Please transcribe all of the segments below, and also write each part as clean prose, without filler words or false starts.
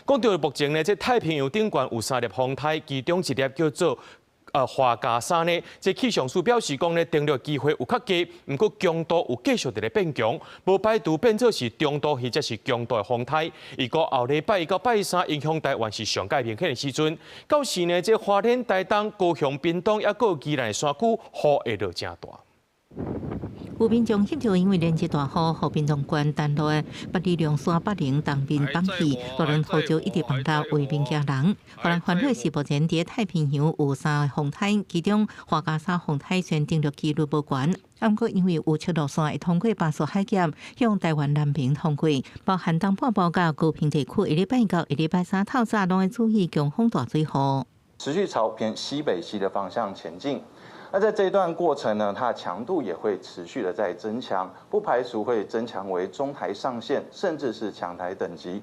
講到目前呢，這太平洋頂懸有三粒風颱，其中一粒叫做樺加沙呢，這氣象署表示講呢，登陸機會有較低，毋過強度有繼續佇咧變強，無排除變做是中度或者是強度的風颱。預估後禮拜一到拜三影響台灣是上蓋明顯的時陣。到時呢，這花蓮、台東、高雄、屏東抑閣宜蘭的山區雨會落誠大。有民眾翕著因為連日大雨，予屏東縣丹路的八里龍山北稜東面崩去，大輪號召一直放大為民驚人。予人煩惱是目前佇太平洋有三个風颱，其中樺加沙風颱雖然登陸幾率無懸，毋過因為有出路線會通過巴士海峽向台灣南邊通過，包含東半部佮高屏地區，下禮拜到下禮拜三透早攏愛注意強風大水雨。持續朝偏西北西的方向前進。那在這一段過程呢，它的強度也會持續的在增強，不排除會增強為中台上限，甚至是強台等級。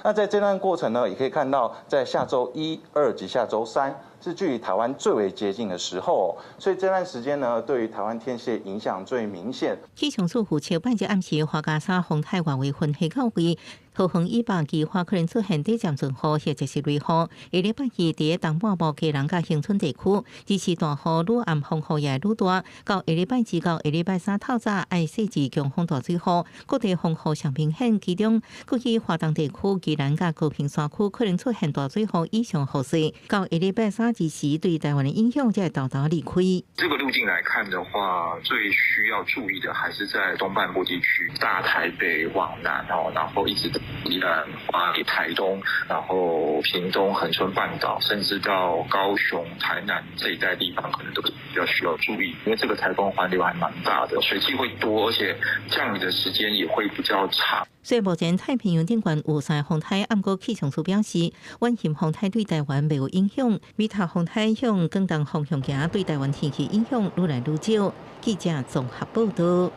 那在這段過程呢，也可以看到，在下週一、二及下週三是距離台灣最為接近的時候，所以這段時間呢，對於台灣天氣影響最明顯。氣象署預測，拜日暗時樺加沙風颱外圍雲系到位，桃園以北規劃可能出現短暫陣雨或者是雷雨。下禮拜二佇東半部基隆佮恆春地區，這時大雨愈暗風雨也會愈大。到下禮拜二到下禮拜三透早，愛細緻強風大水雨，各地風雨上明顯。其中，過去華東地區、宜蘭佮高屏山區可能出現大水雨以上雨勢。到下禮拜三二時，對台灣的影響才會沓沓離開。這個路徑來看的話，最需要注意的還是在東半部地區，大台北往南哦，然後一直宜蘭、花蓮、台東，然後屏東、恆春半島，甚至到高雄、台南這一帶地方，可能都比較需要注意，因為這個颱風環流還蠻大的，水汽會多，而且降雨的時間也會比較長。雖然目前太平洋頂懸有三個風颱，毋過氣象署表示，遠形風颱對台灣袂有影響，米塔風颱向廣東方向行，對台灣天氣影響愈來愈少。記者綜合報道。